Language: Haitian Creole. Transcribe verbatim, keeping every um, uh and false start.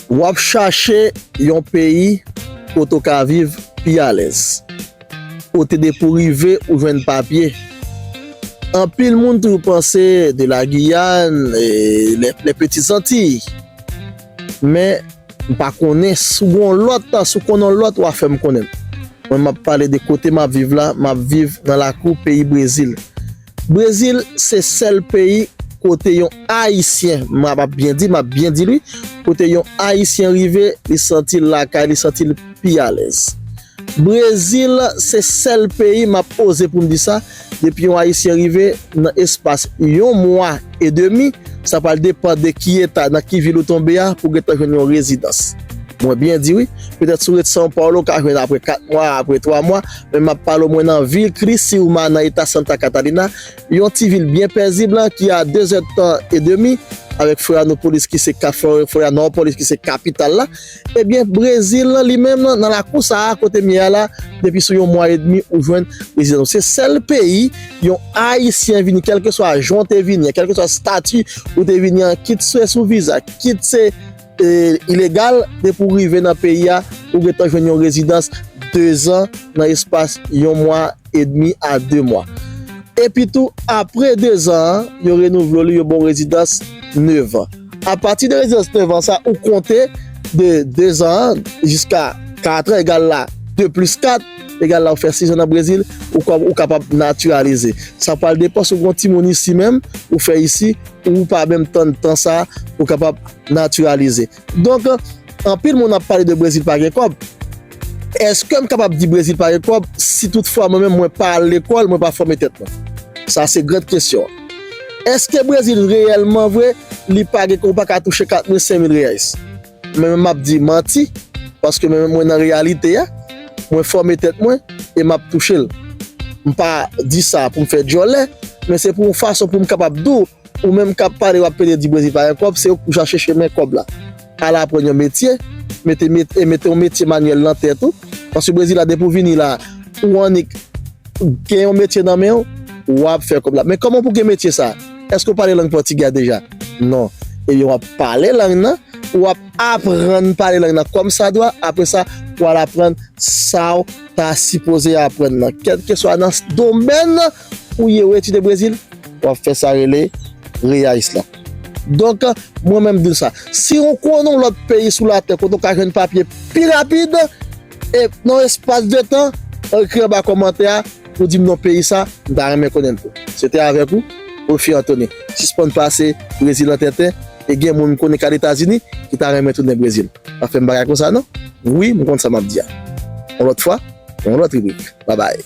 W ap chache yon peyi kote w ka viv pi alèz. Kote depi w rive, ou jwenn papye. Anpil moun toujou panse de la Guyane, e les, les Petites Antilles. Men, m pa konnen, si w gen yon lòt, si w konnen yon lòt, w a fè m konnen. Mwen, m ap pale de kote m ap viv la, m ap viv nan lakou peyi Brezil. Brezil se sèl peyi kote yon Ayisyen, m ap byen di, m ap byen di l wi, kote yon Ayisyen rive, li santi l lakay, li santi l pi alèz. Brezil se sèl peyi, m ap oze pou m di sa, depi yon Ayisyen rive, nan espas yon mwa edemi, sa pral depann de ki eta, nan ki vil ou tonbe a, pou w gentan jwenn yon rezidans. Mwen byen di wi, petèt si w ret São Paulo, w ka jwenn apre kat mwa, apre twa mwa, men m ap pale w mwen nan vil Criciúma, nan eta Santa Catarina, yon ti vil byen pezib la, ki a de zèdtan edemi, avèk Florianópolis ki se ka-, Flor-, Florianópolis ki se kapital la, ebyen, Brezil lan li menm nan, nan lakou sa a, kote m ye a la, depi sou yon mwa edmi, ou jwenn rezidans. Se sèl peyi, yon Ayisyen vini, kèlkeswa jan w te vini an, kèlkeswa stati ou te vini an, kit se sou viza, kit se, e, ilegal, depi w rive nan peyi a, ou gentan jwenn yon rezidans dezan nan espas yon mwa edmi a de mwa. Epi tou, apre dezan an, yo renouvle w li, yo ba w rezidans nevan. Apati de rezidans nevan sa, ou konte de dezan an jiska katran, egal la de plis kat, egal la ou fè sizan nan Brezil, ou ka, ou kapab natiralize. Sa pral depann si w gen yon timoun isi menm, ou fè isi, ou pa menm tann tan sa, ou kapab natiralize. Donk, anpil moun ap pale de Brezil pa gen kòb. Èske m kapab di Brezil pa gen kòb si toutfwa mwen menm mwen pa al lekòl, mwen pa fòme tèt mwen? Sa se gran kesyon an. Èske Brezil reyèlman vre, li pa gen kòb, ou pa ka touche kat mil, senk mil reais? Men m ap di manti, paske mwen menm mwen nan reyalite a, mwen fòme tèt mwen e m ap touche l. M pa di sa pou m fè djòlè, men se pou yon fason pou m kapab di w, ou menm k ap pale, w ap pede di Brezil pa gen kòb, se ou k pou chache chemen kòb la. Al aprann yon metye, mete, met-, e mete yon metye manyèl nan tèt ou. Paske Brezil la, depi w vini la, ou annik gen yon metye nan men w, w ap fè kòb la. Men kòman pou gen metye sa? Èske w pale lang pòtigè a deja? Non. Ebyen, w ap pale lang nan, w ap aprann pale lang nan kòmsadwa, apre sa, w al aprann sa w ta sipoze aprann nan. Kèlkeswa nan domèn ou ye, ou etidye Brezil, w ap fè sa rele reais la. Donk, mwen menm di w sa. Si w konnen yon lòt peyi sou latè kote w ka jwenn papye pi rapid, e nan espas de tan, ekri anba kòmantè a, pou di m non peyi sa, m ta renmen konnen l tou. Se te avèk ou, Wilfy Anthony. Sispann pase Brezil an tenten, e gen moun m konnen k al Etazini ki ta renmen tounen Brezil. Pa fè m bagay konsa non. Wi, m konn sa m ap di a. Yon lòt fwa, yon lòt ribrik. Babay.